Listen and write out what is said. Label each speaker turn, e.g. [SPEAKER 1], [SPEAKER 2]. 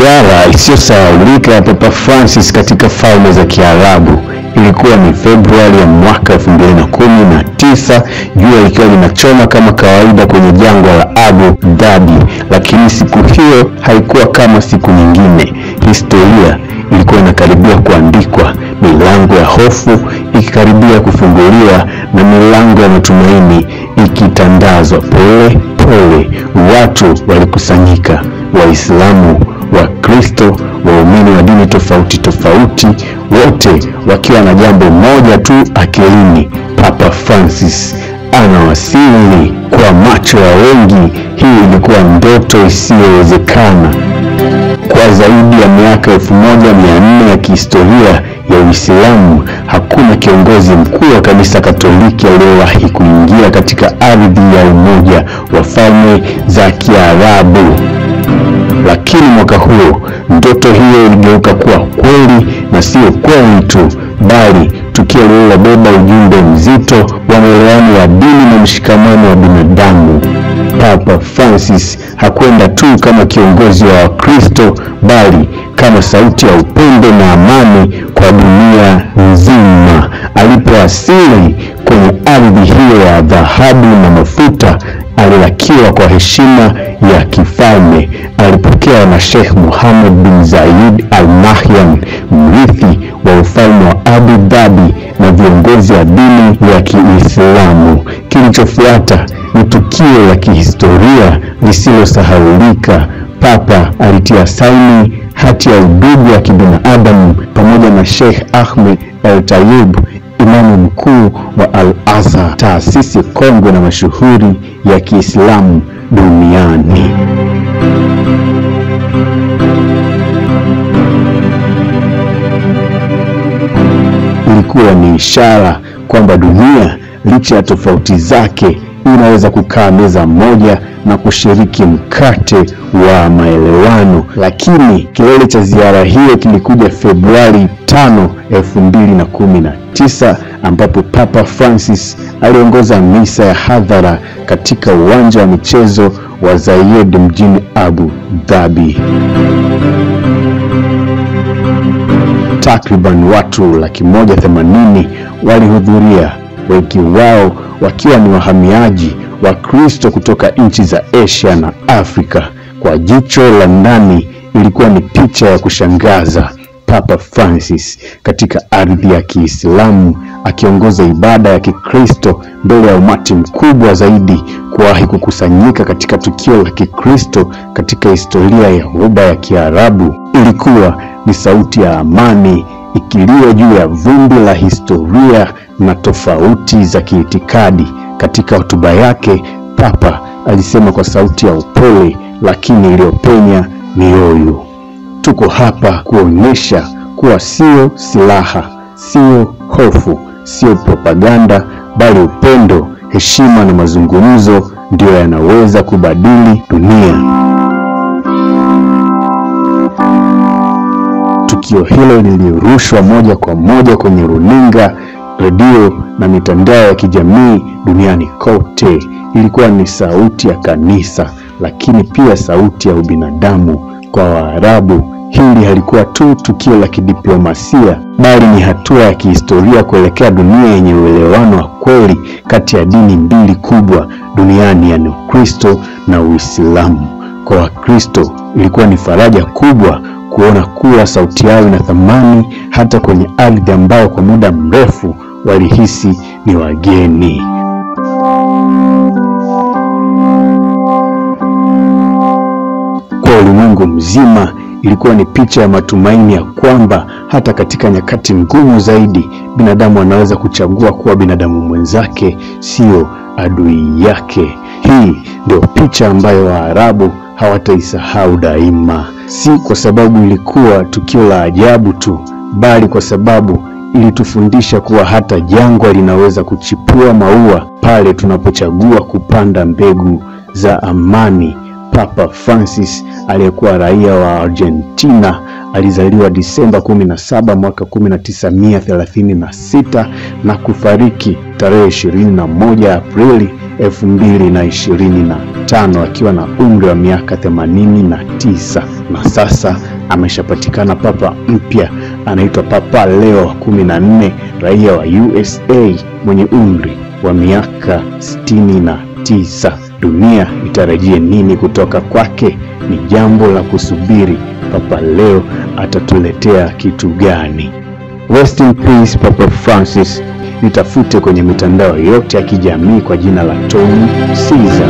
[SPEAKER 1] Ziara isiyosahaulika ya Papa Francis katika Falme za Kiarabu ilikuwa ni Februari ya mwaka 2019, jua likiwa linachoma kama kawaida kwenye jangwa la Abu Dhabi. Lakini siku hiyo haikuwa kama siku nyingine. Historia ilikuwa inakaribia kuandikwa, milango ya hofu ikikaribia kufunguliwa na milango ya matumaini ikitandazwa pole pole. Watu walikusanyika, Waislamu, Wakristo, waumini wa dini tofauti tofauti, wote wakiwa na jambo moja tu akilini: Papa Francis anawasili. Kwa macho ya wengi, hii ilikuwa ndoto isiyowezekana. Kwa zaidi ya miaka 1400 ya kihistoria ya Uislamu, hakuna kiongozi mkuu wa kanisa Katoliki aliyewahi kuingia katika ardhi ya Umoja wa Falme za Kiarabu. Lakini mwaka huo ndoto hiyo iligeuka kuwa kweli, na sio kweli tu, bali tukio lililobeba ujumbe mzito wa maelewano ya dini na mshikamano wa binadamu. Papa Francis hakwenda tu kama kiongozi wa Wakristo, bali kama sauti ya upendo na amani kwa dunia nzima. Alipowasili kwenye ardhi hiyo ya dhahabu na mafuta, alilakiwa kwa heshima ya kifalme. Alipokewa na Sheikh Mohammed bin Zayed Al Nahyan, mrithi wa ufalme wa Abu Dhabi, na viongozi wa dini ya Kiislamu. Kilichofuata ni tukio la kihistoria lisilosahaulika. Papa alitia saini hati ya udugu wa kibinadamu pamoja na Sheikh Ahmed El Tayeb, imamu mkuu wa Al-Azhar, taasisi kongwe na mashuhuri ya Kiislamu duniani. Ilikuwa ni ishara kwamba dunia, licha ya tofauti zake, inaweza kukaa meza moja na kushiriki mkate wa maelewano. Lakini kilele cha ziara hiyo kilikuja Februari 5, 2019, ambapo Papa Francis aliongoza misa ya hadhara katika uwanja wa michezo wa Zayed mjini Abu Dhabi. Takriban watu 180,000 walihudhuria, wengi wao wakiwa ni wahamiaji Wakristo kutoka nchi za Asia na Afrika. Kwa jicho la ndani, ilikuwa ni picha ya kushangaza. Papa Francis katika ardhi ya Kiislamu akiongoza ibada ya Kikristo mbele ya umati mkubwa zaidi kuwahi kukusanyika katika tukio la Kikristo katika historia ya Ghuba ya Kiarabu. Ilikuwa ni sauti ya amani ikilia juu ya vumbi la historia na tofauti za kiitikadi. Katika hotuba yake, Papa alisema kwa sauti ya upole lakini iliyopenya mioyo: tuko hapa kuonyesha kuwa sio silaha, sio hofu, sio propaganda, bali upendo, heshima na mazungumzo ndio yanaweza kubadili dunia. Tukio hilo lilirushwa moja kwa moja kwenye runinga, redio na mitandao ya kijamii duniani kote. Ilikuwa ni sauti ya kanisa, lakini pia sauti ya ubinadamu. Kwa Waarabu, hili halikuwa tu tukio la kidiplomasia, bali ni hatua ya kihistoria kuelekea dunia yenye uelewano wa kweli kati ya dini mbili kubwa duniani, yaani Ukristo na Uislamu. Kwa Wakristo, ilikuwa ni faraja kubwa kuona kuwa sauti yao ina thamani hata kwenye ardhi ambao kwa muda mrefu walihisi ni wageni. Kwa ulimwengu mzima, ilikuwa ni picha ya matumaini ya kwamba hata katika nyakati ngumu zaidi, binadamu anaweza kuchagua kuwa binadamu mwenzake, sio adui yake. Hii ndio picha ambayo Waarabu hawataisahau daima, si kwa sababu ilikuwa tukio la ajabu tu, bali kwa sababu ilitufundisha kuwa hata jangwa linaweza kuchipua maua pale tunapochagua kupanda mbegu za amani. Papa Francis aliyekuwa raia wa Argentina Alizaliwa Disemba 17 mwaka 1936 na kufariki tarehe 21 Aprili 2025 akiwa na umri wa miaka 89. Na sasa ameshapatikana papa mpya, anaitwa Papa Leo wa 14, raia wa USA mwenye umri wa miaka 69. Dunia itarajie nini kutoka kwake? Ni jambo la kusubiri. Papa Leo atatuletea kitu gani? Rest in peace Papa Francis. Nitafute kwenye mitandao yote ya kijamii kwa jina la Tony Caesar.